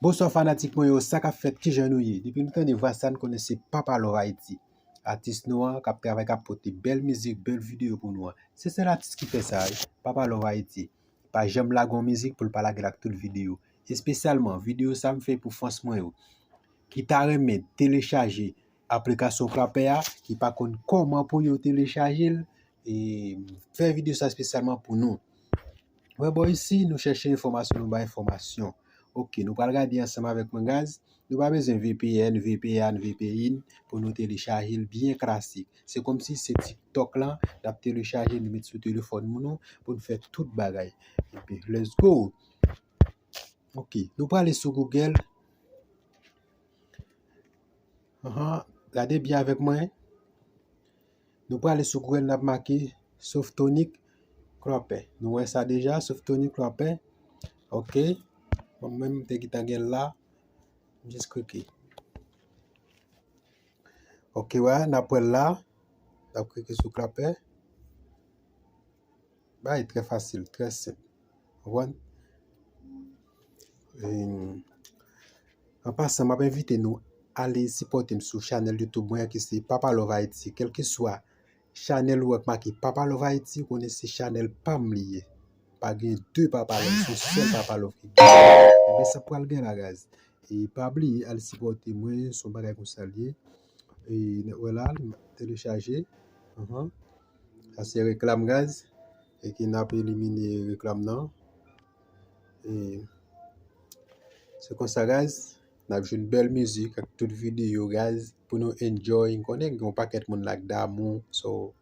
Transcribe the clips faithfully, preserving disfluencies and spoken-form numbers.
Bonswa fanatik mwen yo, sa k ap fèt, kijan nou ye? Depi nou tande vwa sa, n konnen se Papa Love Haïti. Atis nou an k ap travay, k ap pote bèl mizik, bèl videyo pou nou an. Se sèl atis ki fè sa, wi. Papa Love Haïti. Pa janm lage yon mizik pou l pa lage l ak tout videyo. Espesyalman, videyo sa m fè pou fans mwen yo. Ki ta renmen telechaje aplikasyon Clapper a, ki pa konn kòman pou yo telechaje l, e fè videyo sa espesyalman pou nou. Wè bò isi, nou chèche enfòmasyon, nou bay enfòmasyon. Ok, nou pral gade ansanm avèk mwen, guys. Nou pa bezwen V P N, V P N, V P N pou nou telechaje l byen klasik. Se kòmsi se TikTok lan, n ap telechaje, nou met sou telefòn nou pou n fè tout bagay. Epi, let's go! Ok, nou prale sou Google. Ahan, gade byen avèk mwen. Nou prale sou Google, n ap make Softonic Clapper. Nou wè sa deja, Softonic Clapper. Ok. Bon, mwen menm, m te gentan gen l la. M jis klike. Ok, wè, n ap wè l la. N ap klike sou Clapper. Bagay trè fasil, trè senp. Ou konprann? E, an pasan, m ap envite nou ale sipòte m sou chanèl YouTube mwen an ki se Papa Love Haïti. Kèlkeswa chanèl ou wè k make Papa Love Haïti, ou konnen se chanèl pa m li ye. Pa gen de Papa Love, se yon sèl Papa Love ki gen. Ebyen, sa pral gen la, guys. E pa bliye al sipòte mwen, se yon bagay konsa l ye. E, n ap wè la, li telechaje. Ahan. Sa se reklam, guys. E ki n ap elimine reklam nan. E se konsa, guys, n ap jwenn bèl mizik ak tout videyo, guys, pou nou enjoy. M konnen gen yon pakèt moun la k damou, so,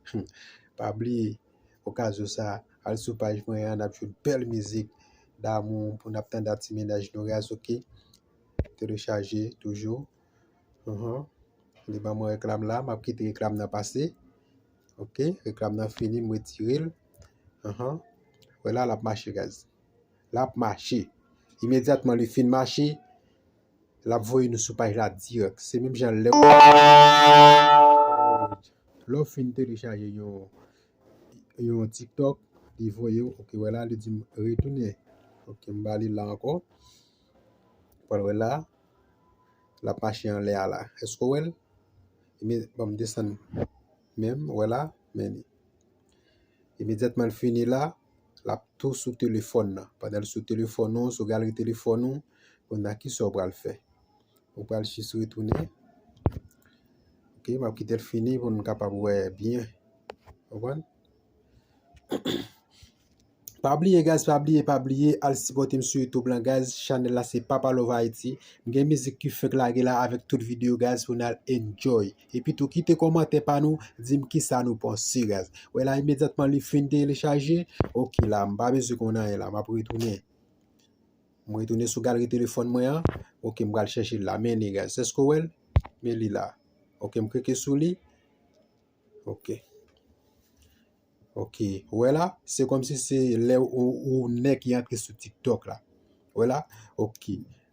pa bliye okazyon sa, al sou paj mwen an, n ap jwenn bèl mizik damou pou n ap tande ak ti mennaj nou, guys, ok? Telechaje toujou. Ahan. Li ban mwen reklam la, m ap kite reklam nan pase. Ok, reklam nan fini, m retire l. Ahan. Wè la, l ap mache, guys. L ap mache. Imedyatman li fin mache, l ap voye nou sou paj la dirèk. Se menm jan lè lè w fin telechaje yon, yon TikTok, li voye w. Ok, wè la, li di m retounen. Ok, m ba li la ankò. Pral wè la, l ap mache anlè a la. Èske w wè l? Ebyen, ban m desann menm, wè la, men li. Imedyatman l fini la, l ap tou sou telefòn nan. Pandan l sou telefòn ou, sou galri telefòn ou, kounye a kisa w pral fè? Ou pral jis retounen. Ok, m ap kite l fini pou n kapab wè byen. Konprann? Pa bliye, guys, pa bliye, pa bliye, al sipòte m sou YouTube lan, guys. Chanèl la se Papa Love Haïti. M gen mizik ki fenk lage la avèk tout videyo, guys, pou n al enjoy. Epi tou, kite kòmantè pa nou, di m kisa nou panse, guys. Wè la, imedyatman li fin telechaje, ok la, m pa bezwen konn anyen la, m ap retounen. M retounen sou galri telefòn mwen an. Ok, m pral chèche l la. Men li, guys. Èske w wè l? Men li la. Ok, m klike sou li. Ok. Ok. Ou wè la? Se kòmsi se lè ou, ou nèk ki antre sou TikTok la. Ou wè la? Ok.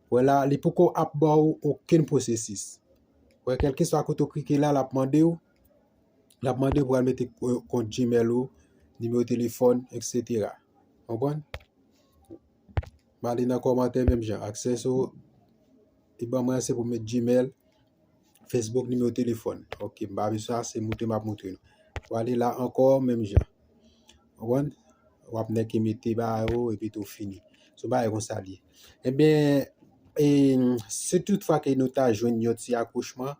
Ou wè la, li poko ap ba w okenn pwosesis. Ou wè, kèlkeswa kote w klike la, l ap mande w. L ap mande w pou al mete, eh, kont Gmail ou, nimewo telefòn, et cetera. Konprann? M ale nan kòmantè menm jan. Aksè sou, li ban mwen se pou m met Gmail, Facebook, nimewo telefòn. Ok, m pa bezwen sa, se moutre m ap moutre nou. W ale la ankò, menm jan. Konprann? W ap nèk mete ba yo, epi tou fini. Se yon bagay konsa l ye. Ebyen, e, si tout fwa ke nou ta jwenn yon ti akouchman,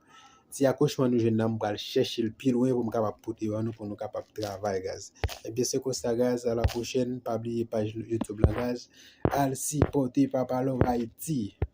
ti akouchman nou jwenn nan, m pral chèche l pi lwen pou m kapab pote ban nou, pou nou kapab travay, guys. Ebyen, se konsa, guys. A la pwochèn. Pa bliye paj YouTube lan, guys. Al sipòte Papa Love Haïti.